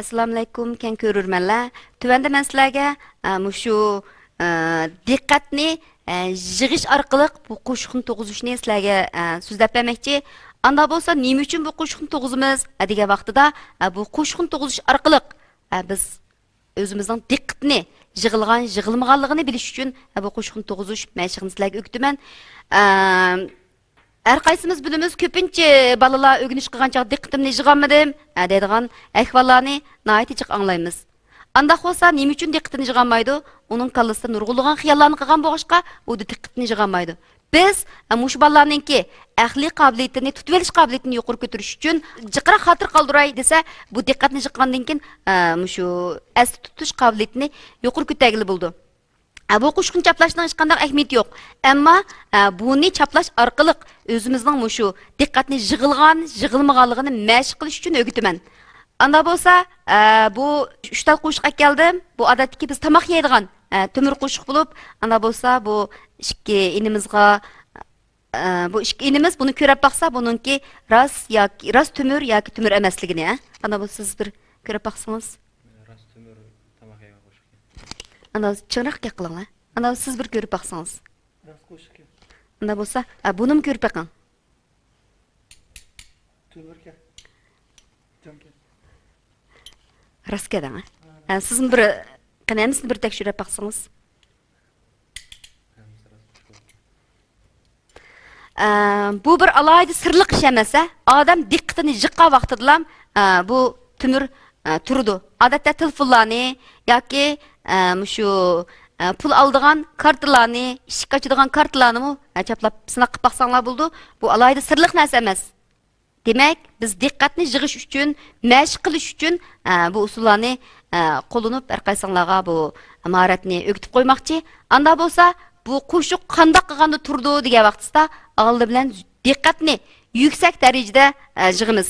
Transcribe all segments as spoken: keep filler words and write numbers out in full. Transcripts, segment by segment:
ئەسسالامۇئەلەيكۇم، كەڭ كۆرۈرمەنلەر. تۆۋەندە مەن سىلەرگە، ئە، مۇشۇ، ئە، دىققەتنى، ئە، يىغىش ئارقىلىق بۇ قوشۇقنى تۇغۇزۇشنى سىلەرگە، ئە، سۆزلەپ بەرمەكچى. ئاندا بولسا نېمە ئۈچۈن بۇ قوشۇقنى تۇغۇزىمىز، ئە، دېگەن ۋاقتىدا، ئە، بۇ قوشۇقنى تۇغۇزۇش ئارقىلىق، ئە، بىز ئۆزىمىزنىڭ دىققىتىنى يىغىلغان، يىغىلمىغانلىقىنى بىلىش ئۈچۈن، ئە، بۇ قوشۇقنى تۇغۇزۇش مەشىقىنى سىلەرگە ئۆگىتىمەن. ئە، ھەر قايسىمىز بىلىمىز، كۆپىنچە بالىلار ئۆگىنىش قىلغان چاغدا دىققىتىمنى يىغالمىدىم، ئە، دەيدىغان ئەھۋاللارنى ناھايىتى جىق ئاڭلايمىز. ئانداق بولسا، نېمە ئۈچۈن دىققىتىنى يىغالمايدۇ؟ ئۇنىڭ كاللىسىدا نۇرغۇنلىغان خىياللارنى قىلغان بولغاچقا، ئۇ دىققىتىنى يىغالمايدۇ. بىز، ئە، مۇشۇ بالىلارنىڭكى ئەقلىي قابىلىيىتىنى، تۇتۇۋېلىش قابىلىيىتىنى يۇقىرى كۆتۈرۈش ئۈچۈن جىقراق خاتىرە قالدۇراي دېسە، بۇ دىققەتنى جىققاندىن كېيىن، ئە، مۇشۇ ئەستە تۇتۇش قابىلىيىتىنى يۇقىرى كۆتەرگىلى بولىدۇ. ئە، بۇ قوشۇقنى چاپلاشنىڭ ھېچقانداق ئەھمىيىتى يوق. ئەمما، ئە، بۇنى چاپلاش ئارقىلىق ئۆزىمىزنىڭ مۇشۇ دىققەتنى يىغىلغان، يىغىلمىغانلىقىنى مەشىق قىلىش ئۈچۈن ئۆگىتىمەن. ئاندا بولسا، ئە، بۇ ئۈچ تال قوشۇق ئەكەلدىم. بۇ ئادەتتىكى بىز تاماق يەيدىغان، ئە، تۆمۈر قوشۇق بولۇپ، ئاندا بولسا بۇ ئىككى ئىنىمىزغا، ئە، بۇ ئىككى ئىنىمىز بۇنى كۆرۈپ باقسا، بۇنىڭكى راست ياكى، راست تۆمۈر ياكى تۆمۈر ئەمەسلىكىنى، ھە؟ ئاندا بولسا سىز بىر كۆرۈپ باقسىڭىز. راست تۆمۈر تاماق يەيدىغان قوشۇق. ئاندا چىڭراق گەپ قىلىڭلار. ئاندا سىز بىر كۆرۈپ باقسىڭىز. راست قوشۇقكەن. ئاندا بولسا، ئە، بۇنىمۇ كۆرۈپ بېقىڭ. تۆمۈركەن. جانكەن. راستكەن، ھە؟ ھە، سىزمۇ بىر، قېنى، ھەممىسىنى بىر تەكشۈرۈپ باقسىڭىز. ھەممىسى راست قوشۇق. ئە، بۇ بىر ئالاھىدە سىرلىق ئىش ئەمەس، ھە؟ ئادەم دىققىتىنى يىغقان ۋاقتىدىلا، ئە، بۇ تۆمۈر، ئە، تۇرىدۇ. ئادەتتە تېلېفونلارنى ياكى، ئە، مۇشۇ، ئە، پۇل ئالىدىغان كارتىلارنى، ئىشىك ئاچىدىغان كارتىلارنىمۇ، ئە، چاپلاپ سىناق قىلىپ باقساڭلار بولىدۇ. بۇ ئالاھىدە سىرلىق نەرسە ئەمەس. دېمەك، بىز دىققەتنى يىغىش ئۈچۈن، مەشىق قىلىش ئۈچۈن، ئە، بۇ ئۇسۇللارنى، ئە، قوللىنىپ، ھەر قايسىڭلارغا بۇ ماھارەتنى ئۆگىتىپ قويماقچى. ئاندا بولسا، بۇ قوشۇق قانداق قىلغاندا تۇرىدۇ دېگەن ۋاقتىسىدا، ئالدى بىلەن دىققەتنى يۈكسەك دەرىجىدە، ئە، يىغىمىز.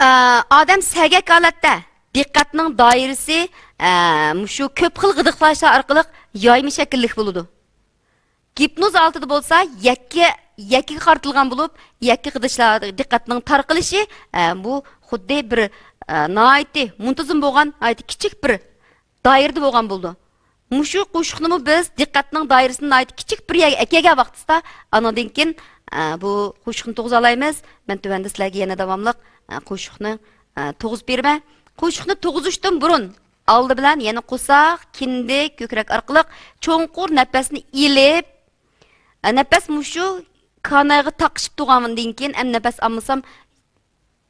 ئە، ئادەم سەگەك ھالەتتە دىققەتنىڭ دائىرىسى، ئە، مۇشۇ كۆپ خىل غىدىقلاشلار ئارقىلىق يايما شەكىللىك بولىدۇ. گىپنوز ھالىتىدە بولسا يەككە، يەككىگە قارىتىلغان بولۇپ، يەككە غىدىشلار دىققەتنىڭ تارقىلىشى، ئە، بۇ خۇددى بىر، ئە، ناھايىتى مۇنتىزىم بولغان، ناھايىتى كىچىك بىر دائىرىدە بولغان بولىدۇ. مۇشۇ قوشۇقنىمۇ بىز دىققەتنىڭ دائىرىسىنى ناھايىتى كىچىك بىر يەرگە ئەكەلگەن ۋاقتىسىدا، ئانىڭدىن كېيىن، ئە، بۇ قوشۇقنى تۇغۇزالايمىز. مەن تۆۋەندە سىلەرگە يەنە داۋاملىق، ئە، قوشۇقنى، ئە، تۇغۇزۇپ بېرىمەن. قوشۇقنى تۇغۇزۇشتىن بۇرۇن، ئالدى بىلەن يەنە قورساق، كىندىك، كۆكرەك ئارقىلىق چوڭقۇر نەپەسنى ئېلىپ، نەپەس مۇشۇ كانايغا تاقىشىپ تۇرغاندىن كېيىن، ئەمدى نەپەس ئالمىسام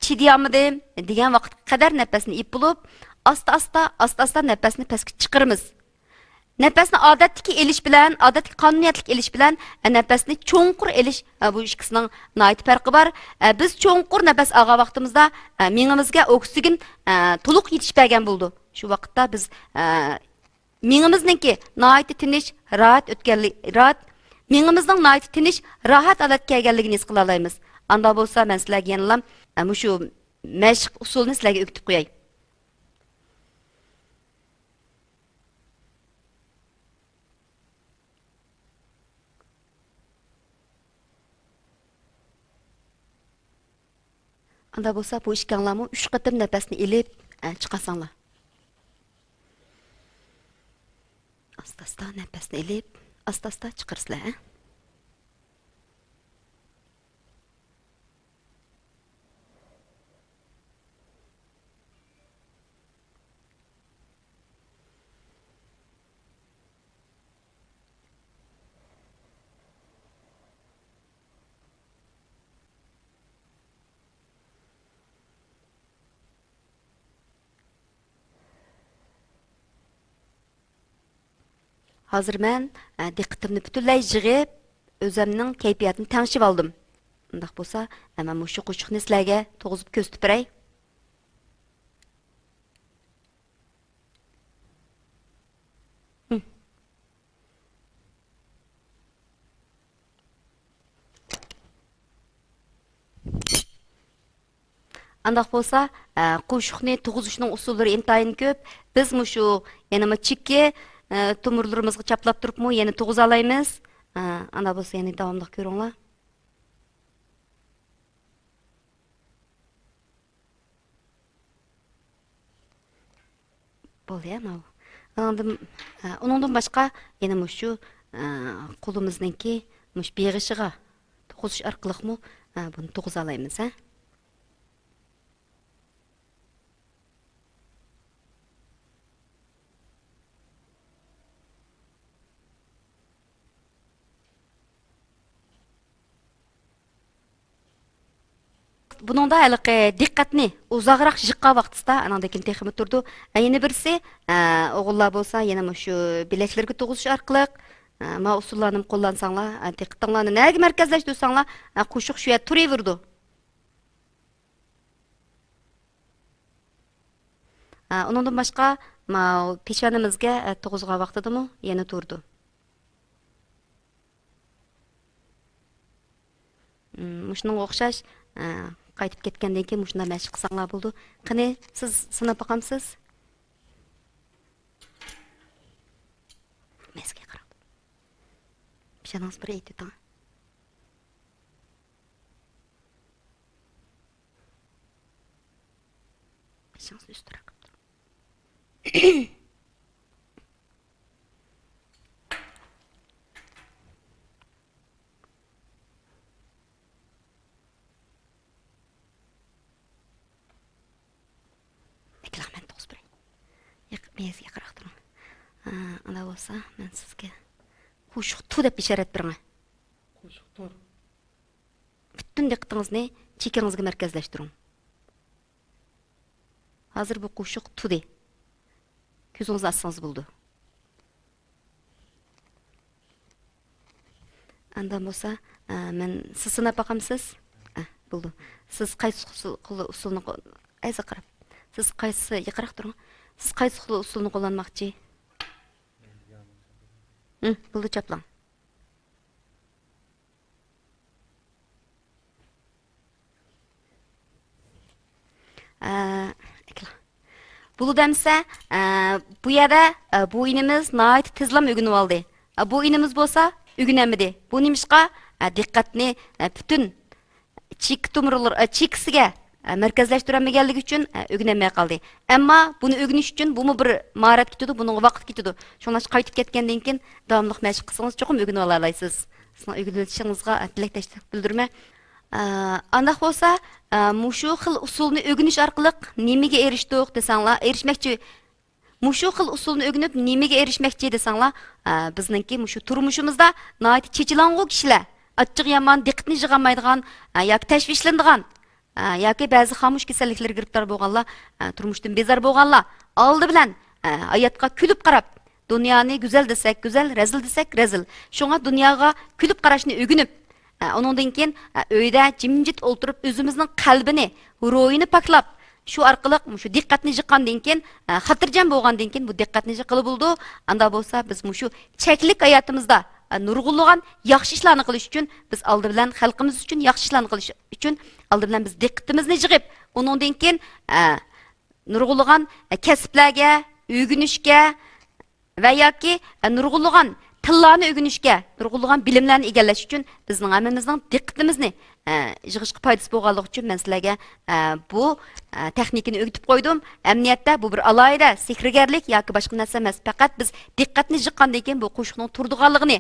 چىدىيالمىدىم دېگەن ۋاقىتقا قەدەر نەپەسنى ئېلىپ بولۇپ، ئاستا ئاستا، ئاستا ئاستا نەپەسنى پەسكە چىقىرىمىز. نەپەسنى ئادەتتىكى ئېلىش بىلەن، ئادەتتىكى قانۇنىيەتلىك ئېلىش بىلەن، نەپەسنى چوڭقۇر ئېلىش، بۇ ئىككىسىنىڭ ناھايىتى پەرقى بار. بىز چوڭقۇر نەپەس ئالغان ۋاقتىمىزدا، مېڭىمىزگە ئوكسىگېن تولۇق يېتىشىپ بەرگەن بولىدۇ. شۇ ۋاقىتتا بىز، مېڭىمىزنىڭكى ناھايىتى تىنچ، راھەت ئۆتكەنلىك، راھەت، مېڭىمىزنىڭ ناھايىتى تىنچ، راھەت ھالەتكە كەلگەنلىكىنى ھېس قىلالايمىز. ئاندا بولسا مەن سىلەرگە يەنىلا، ئە، مۇشۇ مەشىق ئۇسۇلىنى سىلەرگە ئۆگىتىپ قوياي. ئاندا بولسا بۇ ئىككىڭلارمۇ ئۈچ قېتىم نەپەسنى ئېلىپ، ئە، چىقارساڭلار. ئاستا ئاستا نەپەسنى ئېلىپ، ئاستا ئاستا چىقىرىسىلەر، ھە؟ ھازىر مەن، ئە، دىققىتىمنى پۈتۈنلەي يىغىپ، ئۆزەمنىڭ كەيپىياتىنى تەڭشىۋالدىم. ئۇنداق بولسا، ئە، مەن مۇشۇ قوشۇقنى سىلەرگە تۇغۇزۇپ كۆرسىتىپ بېرەي. ئانداق بولسا، ئە، قوشۇقنى تۇغۇزۇشنىڭ ئۇسۇللىرى ئىنتايىن كۆپ. بىز مۇشۇ يەنىمۇ چېكى، ئە، تومۇرلىرىمىزغا چاپلاپ تۇرۇپمۇ يەنە تۇغۇزالايمىز. ئە، ئانداق بولسا يەنە داۋاملىق كۆرۈڭلار. بولدى، ئاناۋۇ. ئاندىن، ئە، ئۇنىڭدىن باشقا يەنە مۇشۇ، ئە، قولىمىزنىڭكى مۇشۇ بېغىشىغا توغۇزۇش ئارقىلىقمۇ، ئە، بۇنى توغۇزالايمىز، ھە. بۇنىڭدا ھېلىقى دىققەتنى ئۇزاقراق يىغقان ۋاقتىسىدا، ئانىڭدىن كېيىن تېخىمۇ تۇرىدۇ. يەنە بىرسى، ئە، ئوغۇللار بولسا يەنە مۇشۇ بىلەكلىرىگە توغۇزۇش ئارقىلىق، ئە، ما ئۇسۇللارنى قوللانساڭلار، ئە، دىققىتىڭلارنى نەگە مەركەزلەشتۈرسەڭلار، ئە، قوشۇق شۇ يەردە تۇرۇۋېرىدۇ. ئە، ئۇنىڭدىن باشقا، ماۋۇ پېشانىمىزگە، ئە، توغۇزغان ۋاقتىدىمۇ يەنە تۇرىدۇ. مم، مۇشۇنىڭغا ئوخشاش، ئە، قايتىپ كەتكەندىن كېيىن مۇشۇنداق مەشىق قىلساڭلار بولىدۇ. قېنى، سىز سىناپ باقامسىز؟ مەسكە قاراپ. پېشانىڭىز بىر ئېيتىۋېتىڭ. بېشىڭىزنى ئۈستۈنرەك قىلىپ تۇرۇڭ. ئەكېلىڭ، مەن توغۇزۇپ بېرەي. يېق-، مېيىزگە يېقىنراق تۇرۇڭ. ھە، ئۇنداق بولسا، مەن سىزگە قوشۇق تۇ دەپ ئىشارەت بېرىڭە. قوشۇق تۇ. پۈتۈن دىققىتىڭىزنى چېكىڭىزگە مەركەزلەشتۈرۈڭ. ھازىر بۇ قوشۇق تۇدى. كۆزىڭىزنى ئاچسىڭىز بولىدۇ. ئاندىن بولسا، ئە، مەن، سىز سىناپ باقامسىز؟ ئە، بولىدۇ. سىز قايسى ئۇسۇل-، قول-، ئۇسۇلنى قول-، ئەيسە قاراپ. سىز قايسى، يېقىنراق تۇرۇڭ. سىز قايسى قول-، ئۇسۇلنى قوللانماقچى؟ ھە، بولىدۇ، چاپلاڭ. ئە، بولىدۇ ئەمىسە، ئە، بۇ يەردە، ئە، بۇ ئىنىمىز ناھايىتى تېزلام ئۆگىنىۋالدى. ئە، بۇ ئىنىمىز بولسا ئۆگىنەلمىدى. بۇ نېمىشقا؟ ئە، دىققەتنى، ئە، پۈتۈن چېكە تومۇرلىرى، ئە، چېكىسىگە، ئە، مەركەزلەشتۈرەلمىگەنلىكى ئۈچۈن، ئە، ئۆگىنەلمەي قالدى. ئەمما بۇنى ئۆگىنىش ئۈچۈن بۇمۇ بىر ماھارەت كېتىدۇ، بۇنىڭغا ۋاقىت كېتىدۇ. شۇڭلاشقا قايتىپ كەتكەندىن كېيىن داۋاملىق مەشىق قىلسىڭىز، چوقۇم ئۆگىنىۋالالايسىز. سىزنىڭ ئۆگىنىۋېلىشىڭىزغا، ئە، تىلەكداشلىق بىلدۈرىمەن. ئە، ئانداق بولسا، ئە، مۇشۇ خىل ئۇسۇلنى ئۆگىنىش ئارقىلىق نېمىگە ئېرىشتۇق دېسەڭلار، ئېرىشمەكچى، مۇشۇ خىل ئۇسۇلنى ئۆگىنىپ نېمىگە ئېرىشمەكچى دېسەڭلار، ئە، بىزنىڭكى مۇشۇ تۇرمۇشىمىزدا ناھايىتى چېچىلاڭغۇ كىشىلەر، ئاچچىقى يامان، دىققىتىنى يىغالمايدىغان، ئە، ياكى تەشۋىشلىنىدىغان، ئە، ياكى بەزى خامۇش كېسەللىكلەرگە گىرىپتار بولغانلار، ئە، تۇرمۇشتىن بىزار بولغانلار ئالدى بىلەن، ئە، ھاياتقا كۈلۈپ قاراپ، دۇنيانى گۈزەل دېسەك گۈزەل، رەزىل دېسەك رەزىل. شۇڭا دۇنياغا كۈلۈپ قاراشنى ئۆگىنىپ، ئە، ئۇنىڭدىن كېيىن، ئە، ئۆيدە جىمجىت ئولتۇرۇپ ئۆزىمىزنىڭ قەلبىنى، روھىنى پاكلاپ، شۇ ئارقىلىق مۇشۇ دىققەتنى يىغقاندىن كېيىن، ئە، خاتىرجەم بولغاندىن كېيىن بۇ دىققەتنى يىغقىلى بولىدۇ. ئاندا بولسا بىز مۇشۇ چەكلىك ھاياتىمىزدا، ئە، نۇرغۇنلىغان ياخشى ئىشلارنى قىلىش ئۈچۈن، بىز ئالدى بىلەن خەلقىمىز ئۈچۈن ياخشى ئىشلارنى قىلىش ئۈچۈن ئالدى بىلەن بىز دىققىتىمىزنى يىغىپ، ئۇنىڭدىن كېيىن، ئە، نۇرغۇنلىغان، ئە، كەسىپلەرگە، ئۆگىنىشكە ۋە ياكى، ئە، نۇرغۇنلىغان تىللارنى ئۆگىنىشكە، نۇرغۇنلىغان بىلىملەرنى ئىگىلەش ئۈچۈن بىزنىڭ ھەممىمىزنىڭ دىققىتىمىزنى، ئە، يىغىشقا پايدىسى بولغانلىقى ئۈچۈن مەن سىلەرگە، ئە، بۇ، ئە، تېخنىكىنى ئۆگىتىپ قويدۇم. ئەمەلىيەتتە بۇ بىر ئالاھىدە سېھىرگەرلىك ياكى باشقا نەرسە ئەمەس، پەقەت بىز دىققەتنى يىغقاندىن كېيىن بۇ قوشۇقنىڭ تۇرىدىغانلىقىنى،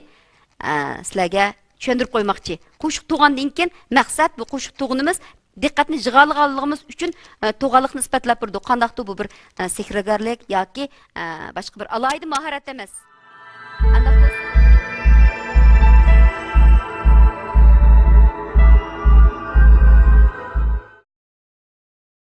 ئە، سىلەرگە چۈشەندۈرۈپ قويماقچى. قوشۇق تۇغاندىن كېيىن مەقسەت بۇ قوشۇق تۇغىنىمىز دىققەتنى يىغالىغانلىقىمىز ئۈچۈن، ئە، تۇغانلىقنى ئىسپاتلاپ بېرىدۇ. قانداقتۇ بۇ بىر، ئە، سېھىرگەرلىك ياكى، ئە، باشقا بىر ئالاھىدە ماھارەت ئەمەس. ئانداق